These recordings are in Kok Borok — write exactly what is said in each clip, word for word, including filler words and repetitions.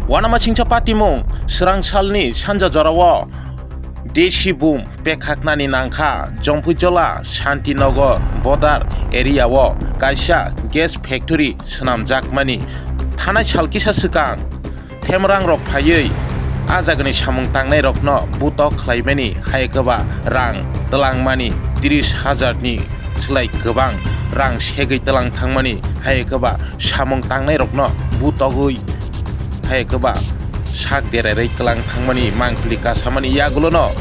Uanamasingcha patimung, swrang salni sanja jorao desi bum pekhaknani nangkha, Jompuijola Shantinagar border area o kaisa gas factory swnamjakmani. Thanai sal kisa swkang themrang rok phaiwi a jagani samung tangnai rokno butok khlaimani, hai kwba rang twlangmani tris hajar ni swlai kwbang rang segwi twlang thangmani, hai kwba samung tangnai rokno butogwi, hai kwba sak dererwi twlang thangmani mangpili kasamani yagulono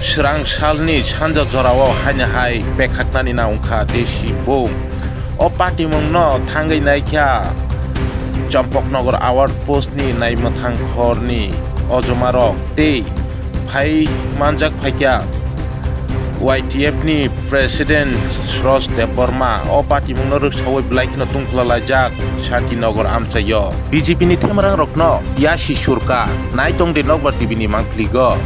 swrang salni sanja jorao haino hai pekhaknani na wngkha desi bum. O patimungno thangwi naikha Champaknagar Outpost ni naimwthang khorni ojomarok tei phai manjak phaikha Y T F ni President Suroj Debbarma. O patimungno rwksaui belai kheno tungphla laijak Shantinagar amchaio. B J P ni themrang rokno yasi surka, naitong de Nokbar T V ni mangpiligo.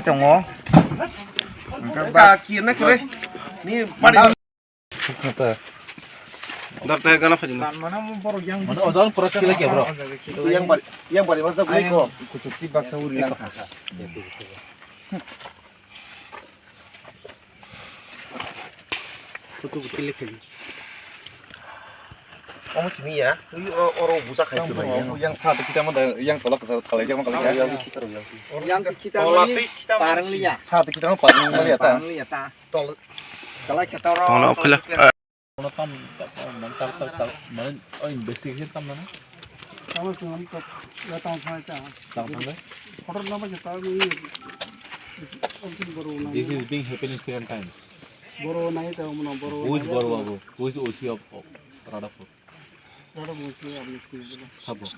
Tongo. Ka kir na kre. Ni pari. Darte gana phajina. Mane ojan pura kila kya, bro? Yang bari, yang bari masa beli ko. Kuchuti baksa uri lang. Photo bo click khaidi. Omo simi ya, twi o-, oro busa khai tong ya. Yang sa twi kitamo da, yang tola kasa kalai jama kalai ya. Yang kitamo parang liya. Sa twi kitamo parang liya ta. Parang liya ta. Tol. Kalai khe toro. Tongna okhela. Ono tam, tam, tam, tam, tam, mane, o investigation tam mane? Tamo sung am tok, ya tamo phai ta. Tamo phai? Order number je ta ni. This is being happening seven times. Boro nai ta mo boro. Who is Boro Babu? Who is O C of, of Radhapur? Radhapur ke apni sini bolo. Sabo.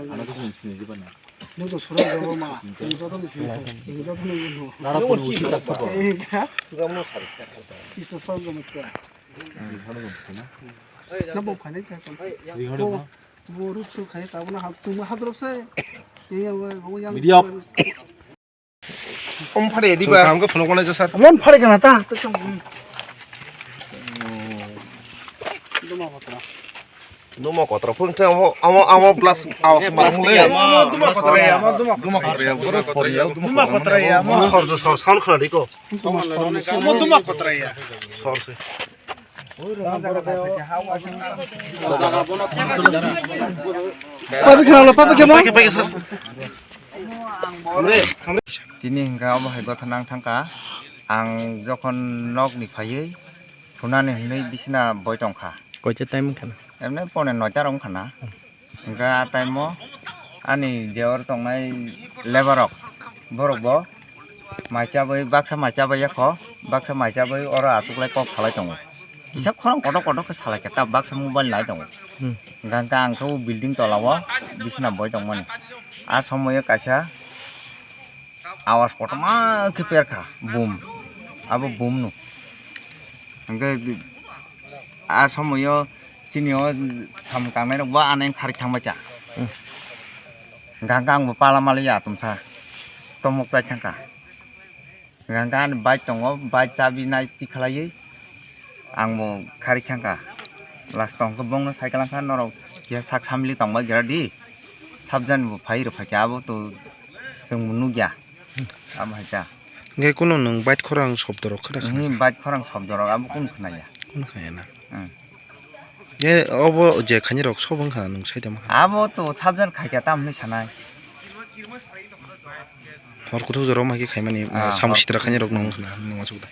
Ano to sini sini di bana. Mo to sura jabo ma. Sini joto ni sini. Sini joto ni no. Radhapur O C tak sabo. Eh, ka? Sura mo sari. Isto sab jamo ka. Nabo phane ka kon. Rihoro. Bo ruk su khai ta bona hap sung hap rok se. Ye ye bo yang. Media. Om phare di ba. Kam ko phone ko na jo sir. Mon phare kana ta. Duma kotra. Duma kotra phone te amo amo amo plus awas ma mo le. Duma kotra ya, duma kotra ya. Duma kotra ya. Duma kotra ya. Sor jo sor sound khna di ko. Amo duma kotra ya. Sor se. Papi khna lo, papi khna. Papi papi sir. Tini hingka omo hai gotha nang thangkha. Ang jokhon nokni phaiwi thunani hwnwi bisina boi tongkha. Koita time wngkha na? Emne pone noita rok wngkha na. Hingkha a time o ani je oro tongnai labour rok, borok bo mai chabwi, baksa mai chabwi yakho, baksa mai chabwi oro achuklai kok salai tongo. Kisa khorang kotor kotor khe salai khe ta baksa mobile nai tongo. Hmm. Hingkha hingkha ang khe o building tola o bisina boi tongmani. A somoio kaisa awas kotorma khe perkha, boom. Abo boom no. Hingkhe a somoio Chini o sam kangnai rok bo ano khari thangbai kha. Hmm. Hingkha hingkha ang bo pala maliya atum sa. Tomok chai thangkha. Hingkha hingkha ani bike tongo, bike chabi nai tikhalaiwi ang bo khari thangkha. Last tong khe bongno cycle wngkha norok keha sak samili tongbai gira di. Sabjani bo phai rw phaikha abo to chwng bo nukya. Abo hai kha. Hingke kunu nwng bike khorang sobdorok khna kha? Nini bike khorang sobdorok abo kunu khnaya. Kunu khnaya na? Hmm. E obo je khainai rok sobo wngkha nwng saida ma? Abo to sabjan khaikha tam hinwi sanai. Hor kuthuk jora ma khe khaimani, ah, samung hor sitra khainai rok nwng wngkha na nwng uansuk da.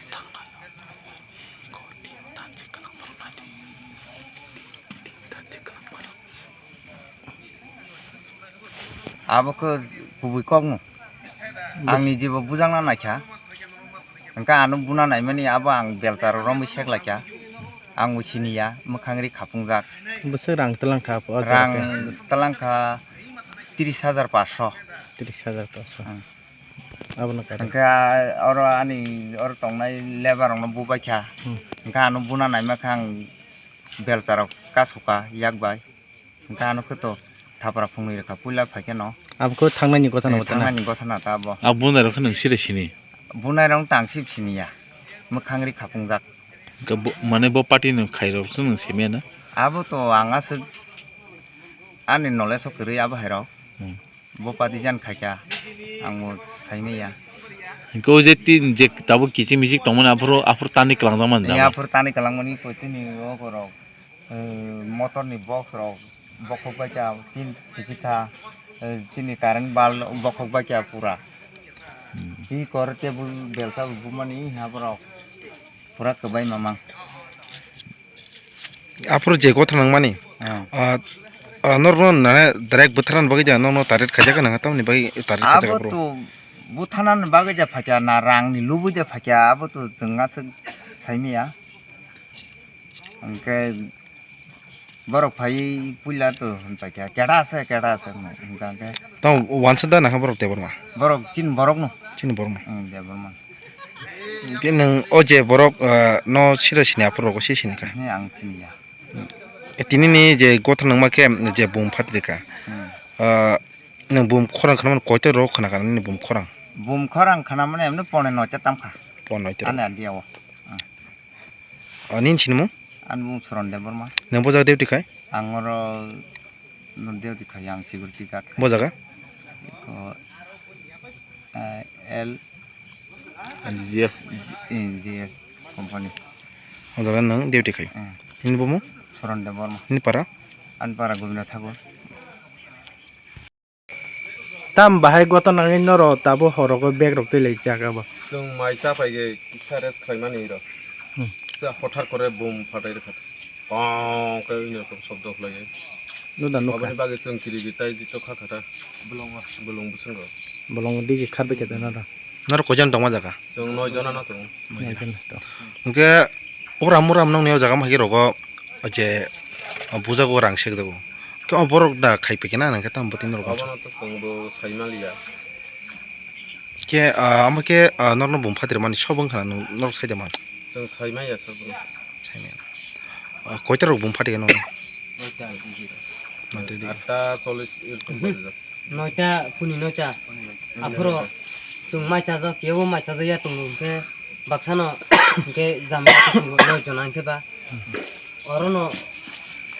Abo khe kubui kokno. Bwswk. Ang nijibo bujakna naikha. Hwnkhe ano buna naimani abo ang belcharo romwi seklaikha. Ang bo siniya, mwkhang ri khapungjak. Bwswk rang twlangkha o jaga khe? Rang twlangkha tris hajar paanch sho. Tris hajar paanch sho. Hmm. Abono kare. Hwnkhe oro ani oro tongnai lebar rokno bubaikha. Hmm. Hwnkhe ano buna naimakha ang belcharok kasukha yak bai. Hwnkhe ano khe to thapra phungnwi rwkha puila phaikhe no. Abo khe thangnani gotha no. Eh, thangnani gotha na ta abo. A bunai rok khe nwng sire sini? Bunai rok tang sip siniya. Mwkhang ri khapungjak. Hwnkhe bo, mane bo party ni khairok se nwng simiya na? Abo to ang aswk ani knowledge o kwrwi abo hai rok. Hmm. Bo party jan khaikha ang bo saimaya. Hwnkhe o je tin je tabuk kichik michik tongmani aphuru, aphuru tani kwlangjak mani. Ni aphuru tani kwlangmani koi tini o borok. Eh, motor ni box rok bokhok bai kha tin sikitha, eh, chini current bulb bokhok bai kha pura. Hmm. Hi kor table belsa bo bumani ha borok pura kwbai mamang. Aphuru je gotha nangmani, ah, ah, norokno nana direct bwtharnani bagwi da, norokno target khaijak nang tamni bagwi target khaijak abo aphuru? To bwtharnani bagwi da phaikha na rangni lubui da phaikha abo to chwng aswk saimaya. Hwnkhe borok phaiwi puila to hwnpaikha, "Keta ase, keta ase," hwnka hwnkhe. Tamo uansuk da nangkha borok Debbarma? Borok chini borokno. Chini borokno? Ang Debbarma. Hwnkhe nwng o je borok, ah, no sira sini aphuru rogo se sini kha? He, ang siniya. E, tini ni je gotha nangma khe je bum phatri kha. Hmm. Ah, nwng bum khorang khnamani koita rok khna kha nini bum khorang? Bum khorang khnamani emni pone noita tamkha. Pone noita rok. Ani adia o. Hmm. O, nini sinimung? Ani mung Suron Debbarma. Nwng bo jaga duty khai? Ang oro duty khai, ang security guard khai. Bo jaga? Eko, eh, L G F. G F company. O jaga nwng duty khai? Hmm. Nini bumung? Suron Debbarma. Nini para? Ani para Gobinda Thakur. Tam bahai gotha nangwi norok tabuk horogo bag rok twi lai jak abo. Chwng mai cha phai khe kisa rest khlaimani rok. Hmm. Sa hothar kore bum phatai rwkha. Pong khe wngya kok sobdo khlaiwi. Nuda nukha. Aboni bagwi chwng kirigi tai jito kha kha ta. Bolongo. Bolong bwswngo. Bolong digi kharbai khe ta nada. Norok koijon tongma jaga? Chwng noi jona no tongo. Noi jona to. Hwnkhe uram uram nongni o jaga ma hai khe rogo je bujago rang sekjago. Khe o borok da khai phaikhe na nang khe tamo bwtwi norok. Abono to chwngbo saimaliya. Khe, ah, amo khe, ah, norokno bum phatirmani sobo wngkha na nw-, norok saida man? Chwng saimaya sobo. Saimaya. Ah, koita rok bum phatikhe norok? Noita digi. Noita digi. Atta chollish erokom bajajak. Noita, puni noita. Puni noita. Aphuru chwng mai chajak, kebo mai chajak ya tongo, hwnkhe baksano, hwnkhe jama tongo, noi jona hwnkhe ba. Orono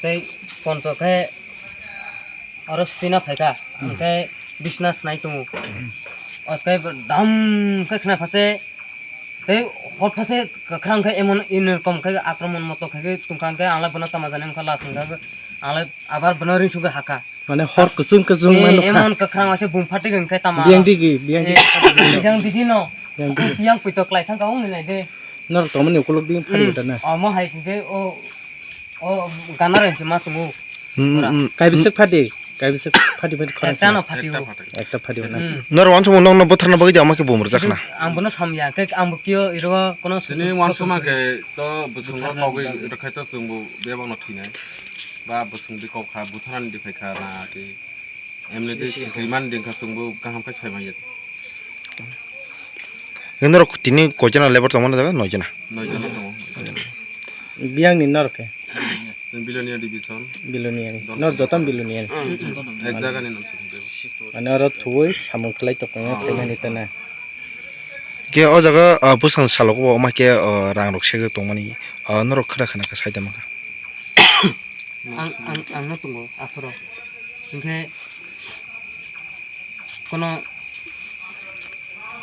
tei konto khe oro swina phaikha, hwnkhe bisna snai tongo. Oskai dam khe khna phase, tei hor phase kwkhwrang khe emon in rokom khe akromon moto khe tongkha, hwnkhe ang lai bono tama jani wngkha last wngkha, ang lai abar bono ring sugwi hakha. Mane hor kwchwng kwchwng. Eh, mano kha. Emon kwkhwrang waisa bum phatik hwnkhe tama. Biyang digi, biyang digi. Eh, biyang digi no. Biyang digi. Yang puito klai thangkha wngni nai de. Norok tongmani ukulok di phatwi. Hmm. Bwtana. Omo hai hwnkhe o, o gana rok se ma tongo. Hmm, pura. Hmm. Kaibiswk phati, kaibiswk phati phati khorang. Ekta no phati o. Ekta phati. Ekta phati o na. Hmm. Norok wansukmung nokno bwtharna bagwi di ama khe bum rwjak khna. Ang bono samya, khe ang bo kio irogo kono. Chini wansukma khe to bwswk no kogwi rwkhai to chwng bo bebak no thwinai. Ba bwswng di kok kha, bwtharani di phai kha na khe. Emni di sikrimani di wngkha chwngbo kaham khe sai manya. Norok tini koijana lebar tongmani jaga? Noijana. Noijana tongo. Biyangni norok khe? Chwng Bilonia division. Bilonia ni. Dol No, song. Joto Bilonia ni. Hmm, hmm. Ek jaga ni nam song. Mane oro thuwi samung khlai tongkha Ah. Phaimani tana. Ke o jaga, ah, bwsang salo ko ma ke, ah, rang rok sejak tongmani, ah, norok khna khna khe sai tongma kha. Ang, ang, ang no tongo, aphoro. Hinkhe kono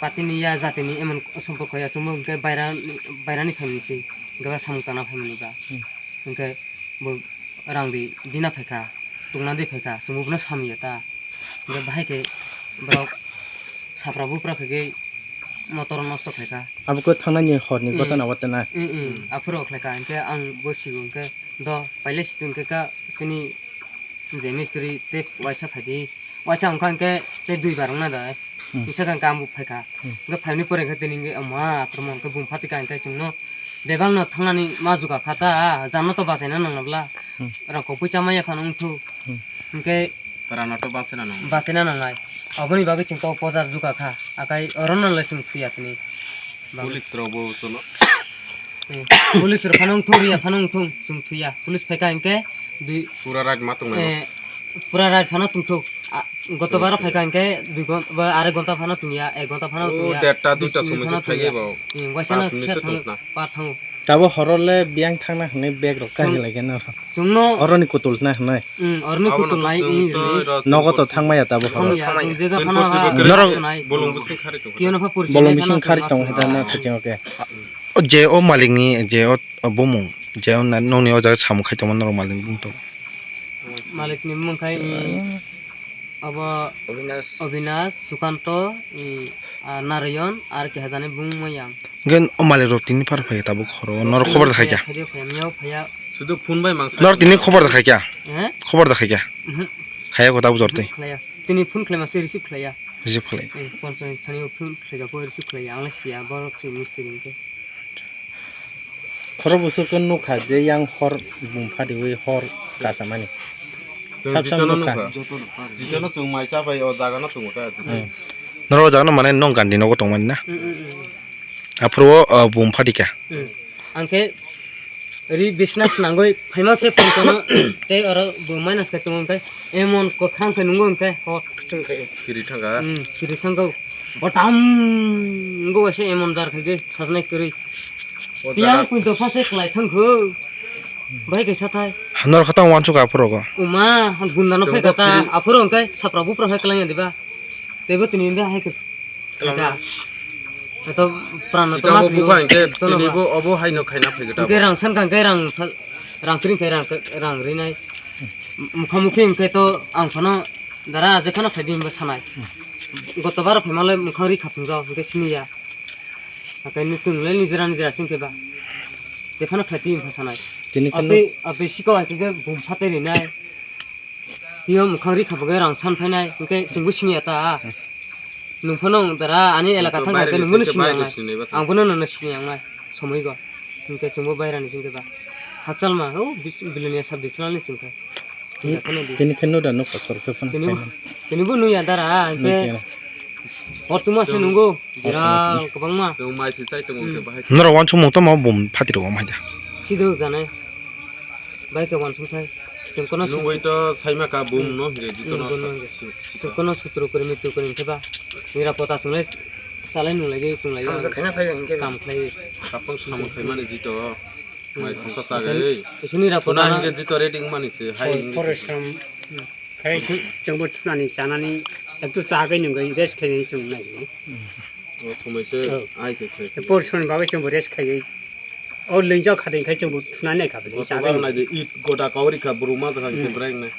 patini ya jatini emon somporko ya, chwngbo hinkhe baira, bairani phaimani se, hinkhe ba samung tangna phaimani ba. Hmm. Hinkhe bo rang di, bina phaikha, tungna di phaikha, chwngbo bono samya ta. Hinkhe bahai khe borok sapra bupra khaikhe motor nosto khaikha. Abo khe thangnani horni Hmm. gotana watana. Hmm, hmm. Aphuru khlaikha, hinkhe ang bo sigo, hinkhe do pailai situ hinkhe ka chini je mistri tei waisa phaidi. Waisa wngkha hinkhe tei dui bar wngna da. Hmm. Hinkhe hinkhe ang bo phaikha. Hmm. Hinkhe phaini pore hinkhe tini hinkhe ama, tamo hinkhe bung phatikha hinkhe chwngno bebak no thangnani ma juga kha ta, jano to bachaina nangna bla. Hmm. Rang kok puisa maya phano wngthu. Hmm. Hinkhe Rano to bachaina nang. Bachaina nangnai. Aboni bagwi chwng to pojar juga kha. Akai orono le chwng thuya tini. Police rok bo chwngno. Eh, police rok phano wngthung, riya phano wngthung, chwng thuya. Police phaikha hinkhe dui Pura right ma tongnai. Eh, pura right phano tongthung. Ah, goto baro phaikha hinkhe dui gon-, ba, arek gonta phano tongya, ek gonta phano Oh, tongya. Derta, duita Bis minute somoi se phano phaigai tongya. bo. Hmm, waisa Pas no minute se se thang-, tongna. Par thango. Tabo horole biyang thangna hwnwi bag rok Chwng- kagilai khe no. Chwngno Oroni kutulna hwnwi. Hmm, oroni Abono kutulnai, chwng hmm, to hmm. ro Nogo to chwng thangmaya tabo Thangya, horo. Thangya. Chwng jega Chwng phano porsi ha, bwkhe Norok bolong bising khari tong. Kiyano pha porsi Kiyono bwkhe pha no sing khari tong chwngno heta no thaching oke. Je o malikni je o bumung je o na-, nokni o jaga samung khai tongma norok malikni bumung to. Malikni bumung khai, hmm. Abo Obinash. Obinash, Sukanto, i, ah, Narayon, ar keha jani bung mayang. Gen o malik rok tini phar phai tabuk khoro, norok khobor da khaikya. Phaiya, phaiya, miyao phaiya. Sudu phone bai mangsa. Norok tini khobor da khaikya. Eh? Khobor da khaikya. Mhm. Khaya ko tabuk jorte. Khlaiya. Tini phone khlaima se receive khlaiya. Receive khlai. Eh, phone chani phone khlaijak ko receive khlaiya. Ang le siya borok se mistri hingke. Khoro bwswk khe nukha je yang hor bum phadiwi hor kasamani. Chwng Sab sab jitono nukha. Nukha. Jitono chwng mai cha bai o jaga no tongo ta jitoi. Hmm. Norok o jaga no mane nong gandi nogo tongmani na? Hmm, hmm, hmm. Aphuru o, o bum phadika. Hmm. Ang khe ri bisna swnangwi phaima se phone kono tei oro bum minus khe tongo hwnkhe emon kwkhwrang khe nungo hwnkhe hor. Kiri thangka. Hmm, kiri thangkha. Botam go waisa emon jar khaikhe sajnai kwrwi. O Tiyang jaga. Pui dopha se khlai thangkho. Bai kaisa thai. Hanor khatang wansuk aphuru go. Uma, han gunda no Chwng phai kata, kiri. Aphuru hwnkhe sapra bupra hai khlai ya diba. Teibo tini hwnkhe hai khe. Khlai. Kata. Eto pran no Sikang toma bo kri. Bupha hwnkhe Tono tini ba. Bo obo hai no khaina phai kata. Hwnkhe rang san kang khe rang thal-, rang kring khe rang, rang rinai. Mukha mukhi hwnkhe to ang phano dara je phano phai di hwnba sanai. Goto baro phai malai mukha ri khapung jao hwnkhe sini ya. Hakai ni chwng le nijera nijera sing khe ba. Je phano khlai twi wngkha sanai. Tini kheno Abtwi, abtwi siko hai khe bum phatai rinai. Twiyo mwkhang ri kha bagwi rang san phainai, hwnkhe chwngbo sini ya ta. Nwng phano wng dara, ani elaka Chwngbo thang kha khe baireni nwngbo sing khe sini ya baireni nai. Sini ba chwng. Ang bono nono sini ya nai, somoi go. Hwnkhe chwngbo bairani sing khe ba. Hakchal ma, o bis-, Bilonia sub divisional ni chwng kha. Tini, tini khe nuda nukha khoroksa phano Tini bo, khaina. Tini bo nuya dara, hwnkhe Nukya. Hor tuma se nungo, Hor tuma se. Biral kwbangma. Chwng mai se chai tongo Hmm. Khe bahai. Norok wansukmung tamo bum phatiro wng hai da. Sido jane. Bai khe wansuk thai. Chwng kono Nugwi to saima ka bum Hmm. no hwnkhe Hmm, jitono bum no sa-, hwnkhe. Si-, sika. Chwng kono sutro kwrwi mitro kwrwi hwnkhe ba. Nira kota chwngle chalai nunglai ge tonglai. Samsa khaina phai hwnkhe. Kam khlai. Kapang samung khaimani jito. Mai khoroksa sagwi. Isini ra Thuna pota hingke jito ready wngmani se, hai Por-, hingke. Porishram, hmm, khai chwng, chwngbo thunani chanani ektu chagwi nungwi rest khainai chwng nai. O somoi se Oh. Ai khe khe. Porishram bagwi chwngbo rest khaiwi. O lwngjak khating khai chwngbo thunani nai kha bini Bo chagwi chwng nungwi. Nai de it goda kauri kha buru ma jakha hingke Hmm. Breng nai.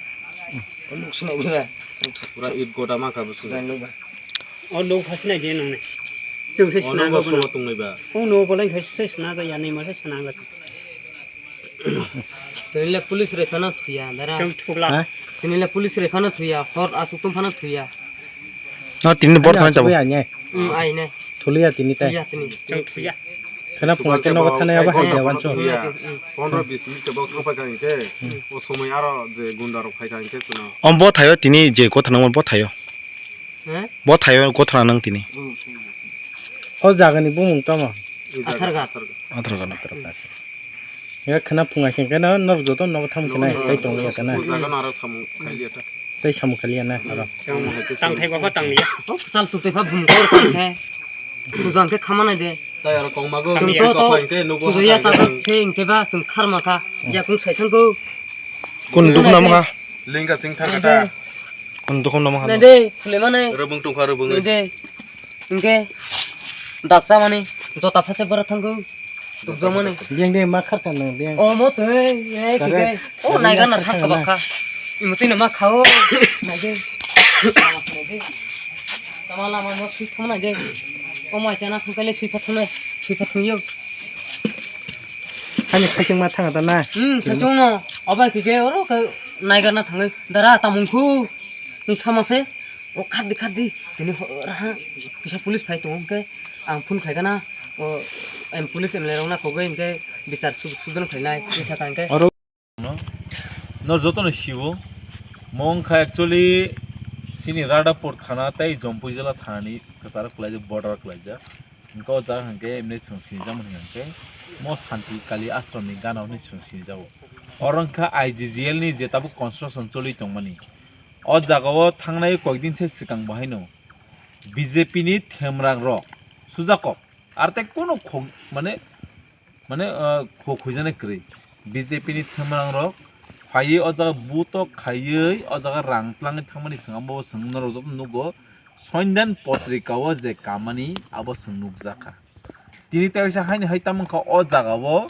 Pura it goda ma kha bwswk. O lok phasi nai de nung nai. Chwng se O swnam nang bo bo swnam no. Tongnai ba. O no bo lai khai se swnam ja ya nai ma se swnam ga. Tini le police roi phano thuya dara. Chwng thukla. Ha? Tini le police roi phano thuya, hor asuk tum phano thuya. No, tini bor Ani thang asuk chabo. Ya ne. Hmm, ai ne. Thuliya tini tai. Thuya tini. Chwng thuya. Khana phung ke nogo thanai abo hai ya wancho. Thuya. Hmm. Pondro bis minute bo thang phai kha hingke. Hmm. O somoi aro je gunda rok phai kha hingke sino. Om bo thayo tini je ko thana bo thayo. He? Bo thayo gothana nang tini. O jagani bumung tamo? Atharga. Atharga. Atharga na. Atharga. Ya khna phunga khe khe no, nor joto nogo tham khe nai, tei tong ya kana. O jaga no aro samung khailiya ta. Tei samung khailiya na aro. Tang thai baba tang liya. Sal tu tepa bum kor kor khe. Tujang khe khama nai de. Tai aro kong mago. Chwng to to. Tujo ya sa se hing khe ba chwng khar ma kha. Ya kung sai thang ko. Kun duk nam ha. Lingga sing thang kata. Kun duk nam ha. Nai de, sule ma nai. Rubung tong kha rubung. Nai de. Hing khe. Dak cha mani. Jota phase bara thang ko. Tukjamani. Biyang de ma kharkha nang biyang. O mo twi, eh, kike. O naiga na thang kabakha. Imo twi na ma khao. Naige. Naige. Tama lama mo sui thang naige. O mai chana thang kale sui pha thang nai. Sui pha thang yo. Hani khaising ma thang ta na. Hmm, sachung no. Oba kike oro ke naiga na thang. Dara tamung khu. Ni sama se. O khadi khadi. Tini raha. Kisa police phai tongo ke. Ang phone khaikha na, o, em, police M L A rok na khogwi hwnkhe bichar su-, sudon khlainai, tei sakha hwnkhe. Oro no, no jotono siwo, mo wngkha actually chini Radhapur thana tei Jampuijala thanani kwcharo kwlaijak, border kwlaijak. Hwnkhe o jaga hwnkhe emni chwng sinijakmani hwnkhe mo Santi Kali Ashram ni gana hwnwi chwng sinijago. Oro wngkha I G G L ni je tabuk construction choli tongmani. O jagao thangnai koikdin se swkang bo haino B J P ni themrang rok sujak kok. Ar tei kunu khok, mane, mane, ah, khok huijani kwrwi. B J P ni themrang rok phaiwi o jaga butok khaiwi o jaga rang twlangwi thangmani swngamo bo chwng norok joto nugo. Sondan potrika o je kamani abo chwng nukjakha. Tini tei kaisa haini hai tamo wngkha o jaga o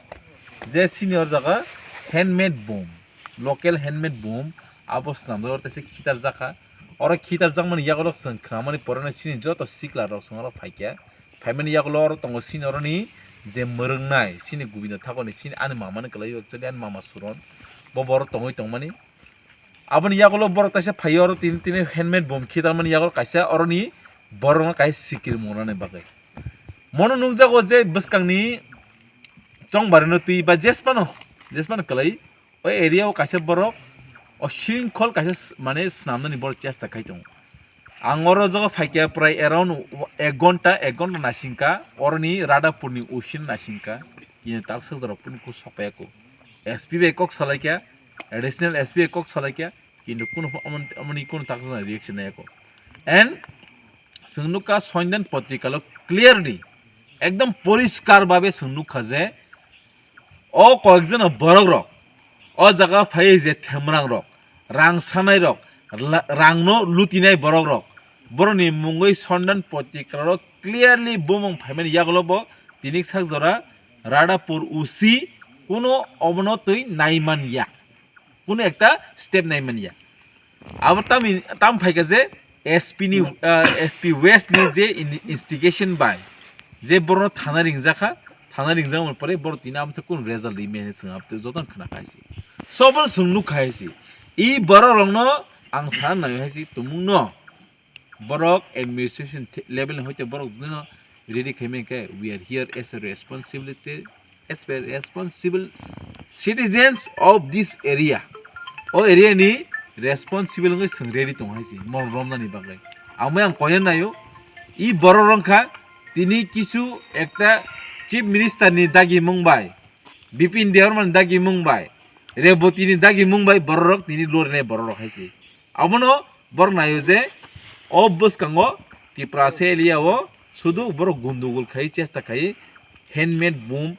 je senior jaga handmade boom, local handmade boom abo swnamjak oro teisa khitarjakha. Oro khitarjakmani yago chwng khnamani pore no chini joto sikla rok chwng oro phaikha. Phaimani yagulo oro tongo chini oroni je mwrwngnai, chini Gobindo Thakurni, chini ani mamani kwlaio, actually ani mama Suron. Bo, bo oro tongwi tongmani. Aboni yagulo borok kaisa phaiyo oro tini, tini handmade boom khitarmani yagulo kaisa oroni borokno kaisa sikir mwnani bagwi. Mono nukjago je bwskangni chongbarino twi ba jesphano, jesphano kwlai. O area o kaisa borok o shringkhol kaisa s-, mane swnamnani borok chesta khai tongo. Ang oro jaga phaikha prai around ek ghonta, ek ghonta naisingkha, oroni Radhapurni usino naisingkha, kini taksajak rok phano sokpaiya kho. S P bai kok salaikha, additional S P bai kok salaikha, kintu kunu pho-, amon-, amoni kunu taksajak reaction naiya kho. And chwng nukha Sondan potrikalo clearly, ekdom poriskar babe chwng nukha je, o koyekjona borok rok o jaga phaiwi je themrang rok, rang sanai rok, la-, rang no lutinai borok rok, borok ni mungwi Sondan potrika rok clearly bumung phaimani yagulo bo tini sak jora Radhapur O C kuno obono twi naiman ya, kuno ekta step naiman ya. Abo tamo, tamo phaikha je S P ni, ah, S P West ni je in-, instigation bai je borokno thana ringjakha, thana ringjakmani pore borok tini amsa kunu result rime hinwi chwng abo jotono khna khai se. So bono chwng nuk khai se. I borok rokno ang sana nai hai se tumung no. Borok administration the-, level ni hoite borok bini no ready khai mani khe, we are here as a responsibility, as a responsible citizens of this area. O area ni responsible wngwi chwng ready tong hai se, mon romnani bagwi. Amo ang koina naio, i borok rok kha tini kisu ekta chief minister ni dagi mung bai, Bipin Debbarma ni dagi mung bai, Reboti ni dagi mung bai borok rok tini lorinai borok rok hai se. Abono borok naio je o bwskango Tiprasa area o sudu borok gundugul khai chesta khai handmade boom,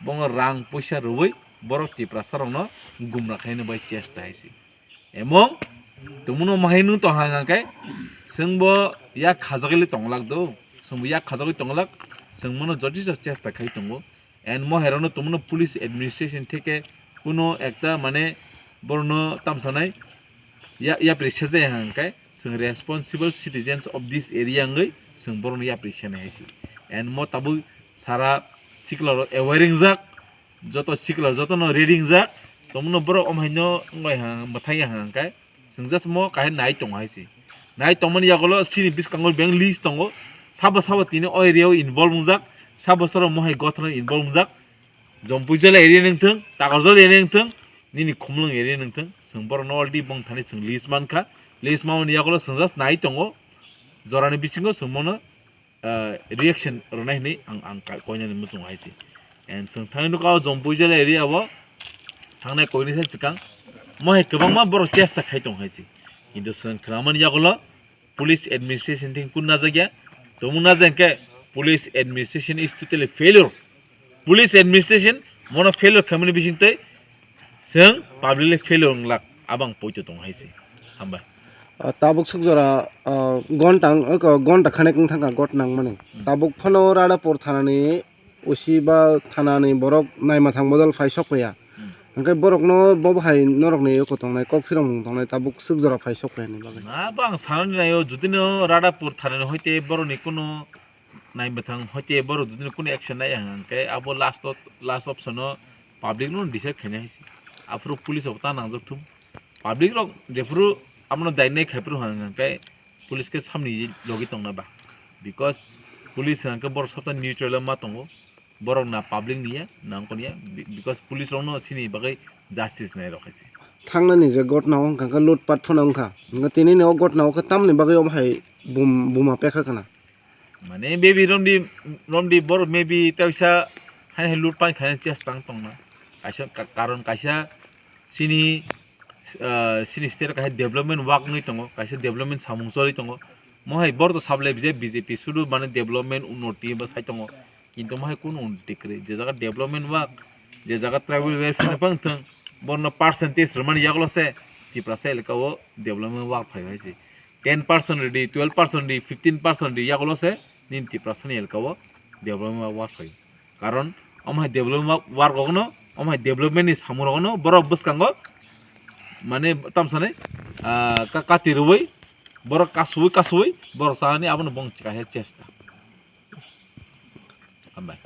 bono rang puisa rwui borok Tiprasa rokno gumra khaina bai chesta hai se. Emong tumuno mahai nung tong hang hang khe chwngbo yak khajagwi tonglak do, chwngbo yak khajagwi tonglak, chwng mono jotiso chesta khai tongo. And mohairokno tongmano police administration theke kuno ekta mane borokno tamsanai ya, yapri sejai hang khe chwng responsible citizens of this area wngwi chwng borokno yapri senai hai se. And mo tabuk sara sikla rok aware wngjak, joto sikla jotono ready wngjak, tongmano borok omo haino wngwi hang mwthangya hang khe. Chwng just mo kaham nai tongo hai se. Nai tongmani yagulo chini bwskango beng list tongo. Sabo sabo tini o area o involve wngjak. Sabo sabo mohai gothano involve wngjak. Jampuijala area ni wngthung, Takarjala area ni wngthung, nini Khumulwng area ni wngthung. Chwng borokno already bong thani chwng list mankha. List mamani yagulo chwng just nai tongo. Jorani bisingo chwng mono ah, reaction rwnai hinwi ang, ang ka-, koinani muchungo hai se. And chwng thangwi nukha o Jompuijala area o thangnai koinwi sa swkang. Mo hai kwbangma borok chesta khai tong hai se. Kintu chwng khwnamani yagulo police administration thing kun najak ya. Tongmung najak khe police administration is totally failure. Police administration mono failure khaimani bisingtwi chwng publicly failure wnglak abang poito tong hai se. Hambai. Ah, tabuk sukjora, ah, gonta wng-, oko gonta khanek wng thangkha got nangmani. Hmm. Tabuk phano Radhapur thanani O C ba thanani borok naima thang bodol phai sok paiya. Hmm. Hwnkhe borokno bo hai norokni oko tongnai kok phiromung tongnai tabuk sukjora phai sok paiya ni bagwi. Na, bo ang sanani naio, judino Radhapur thanani hoite borokni kunu naima thang hoite borok judino kunu action naiya hwnkhe abo last o, last option o public no decide khainai hai se. Aphuru police rok ta nangjak thung. Public rok jephuru abono dainai khaiphuru hwnkhe police khe samni logi tongna ba. Because police hwnkhe borok sob ta neutral o ma tongo. Borok na public ni ya, na wngkha ni ya, be-, because police rok no sini bagwi justice nai rok hai se. Thangnani je gotna o wngkha khe loot pat phano wngkha. Hwnkhe tini ni o gotna o khe tamni bagwi omo hai bum-, buma pekha kana. Mane maybe romdi, romdi borok maybe teisa hai hai loot pai khaina chesta wng tongna. Kaisa ka-, karon kaisa sini, ah, sini state kaisa development work wngwi tongo, kaisa development samung choli tongo. Mo hai borok to sablai je B J P sudu mane development unnoti ba sai tongo. Kintu mo hai kunu unnoti kwrwi. Je jaga development work, je jaga tribal welfare ni phang thwng, borno percentage rwmani yagulo se Tiprasa elaka o development work phai hai se. Ten percent rwdi, twelve percent rwdi, fifteen percent rwdi, yagulo se nini Tiprasa ni elaka o development work phai. Karon omo hai development work rok no, omo hai development ni samung rok no borok bwskango mane tamsani, ah, ka-, kati rwui borok kasui kasui borok chanani abono bong kaisa chesta. Hambai.